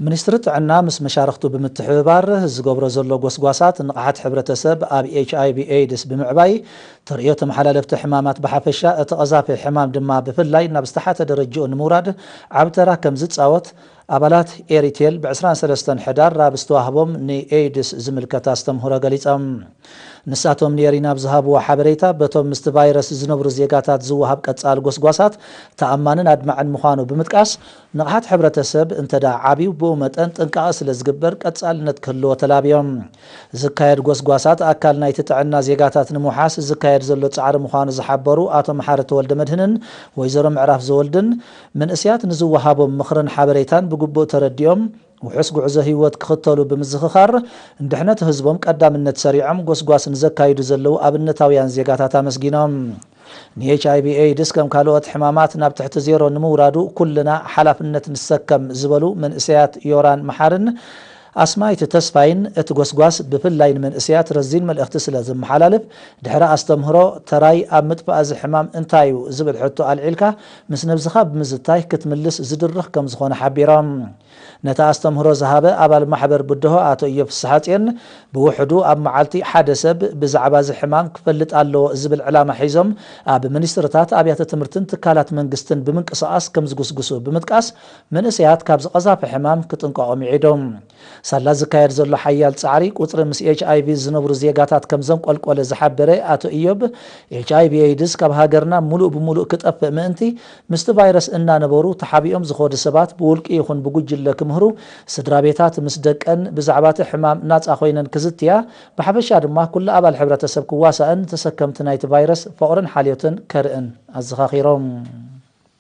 ሚኒስትሪ ጥዕና ምስ መሻርኽቱ ብምትሕብባር ዝገብሮ ዘሎ ጎስጓሳት ንቕሓት ሕብረተሰብ ኣብ ኤች ኣይ ቪ ኤድስ ብምዕባይ፣ ተርእዮ ተመሓላለፍቲ ሕማማት ብሓፈሻ፣ እቲ ቀዛፊ ሕማም ድማ ብፍላይ ናብ ዝተሓተ ደረጃኡ ንምውራድ ዓቢ ተራ ከም ዝጻወት ኣባላት ኤሪቴል ብ ዕስራን ሰለስተን ሕዳር ኣብ ዝተዋህቦም ንኤድስ ዝምልከት ኣስተምህሮ ገሊጾም። ንሳቶም ንኤሪና ኣብ ዝሃብዎ ሓበሬታ፣ በቶም ምስቲ ቫይረስ ዝነብሩ ዜጋታት ዝወሃብ ቀጻሊ ጎስጓሳት ተኣማንን ኣድማዕን ምዃኑ ብምጥቃስ፣ ንቕሓት ሕብረተሰብ እንተ ደኣ ዓብዩ፣ ብኡ መጠን ጥንቃቐ ስለ ዝግበር ቀጻልነት ክህልዎ ተላብዮም። ዝካየድ ጎስጓሳት ኣካል ናይቲ ጥዕና ዜጋታት ንምውሓስ ዝካየድ ዘሎ ጻዕሪ ምዃኑ ዝሓበሩ ኣቶ መሓሪ ተወልደ መድህንን ወይዘሮ ምዕራፍ ዘወልድን፣ መንእሰያት ንዝወሃቦም ምኽርን ሓበሬታን ብግቡእ ተረዲኦም ውሑስ ጉዕዞ ህይወት ክኽተሉ ብምዝኽኻር፣ ንድሕነት ህዝቦም ቀዳምነት ሰሪዖም ጎስጓስ ንዘካይዱ ዘለዉ ኣብነታውያን ዜጋታት ኣመስጊኖም። ንኤች ኣይ ቪ ኤድስ ከም ካልኦት ሕማማት ናብ ትሕቲ ዜሮ ንምውራዱ ኩልና ሓላፍነት ንሰከም ዝበሉ መንእሰያት ዮራን መሓርን ኣስማይት ተስፋይን፣ እቲ ጎስጓስ ብፍላይ ንመንእሰያት ረዚን መልእኽቲ ስለ ዘመሓላልፍ፣ ድሕሪ ኣስተምህሮ ተራይ ኣብ ምጥፋእ እዚ ሕማም እንታይ እዩ ዝብል ሕቶ ኣልዒልካ ምስ ነብስኻ ብምዝታይ ክትምልስ ዝድርኽ ከም ዝኾነ ሓቢሮም። ነቲ ኣስተምህሮ ዝሃበ ኣባል ማሕበር ብድሆ ኣቶ እዮብ ፍስሓጽዮን፣ ብውሕዱ ኣብ መዓልቲ ሓደ ሰብ ብዛዕባ እዚ ሕማም ክፈልጥ ኣለዎ ዝብል ዕላማ ሒዞም ኣብ ሚኒስትርታት፣ ኣብያተ ትምህርትን ትካላት መንግስትን ብምንቅስቓስ ከም ዝጉስጉሱ ብምጥቃስ፣ መንእሰያት ካብዚ ቀዛፊ ሕማም ክጥንቀቑ ምዒዶም። ሳላ ዝካየድ ዘሎ ሓያል ጻዕሪ፣ ቁጽሪ ምስ ኤች ኣይ ቪ ዝነብሩ ዜጋታት ከም ዘንቆልቆለ ዝሓበረ ኣቶ እዮብ፣ ኤች ኣይ ቪ ኤድስ ካብ ሃገርና ምሉእ ብምሉእ ክጠፍእ ምእንቲ፣ ምስቲ ቫይረስ እናነበሩ ተሓቢኦም ዝኸዱ ሰባት ብውልቂ ይኹን ብጉጅለ ክምህሩ፣ ስድራ ቤታት ምስ ደቀን ብዛዕባ እቲ ሕማም ናጻ ኮይነን ክዝትያ፣ ብሓፈሻ ድማ ኩሉ ኣባል ሕብረተሰብ ክዋሳእን ተሰከምቲ ናይቲ ቫይረስ ፍቕርን ሓልዮትን ከርእን ኣዘኻኺሮም።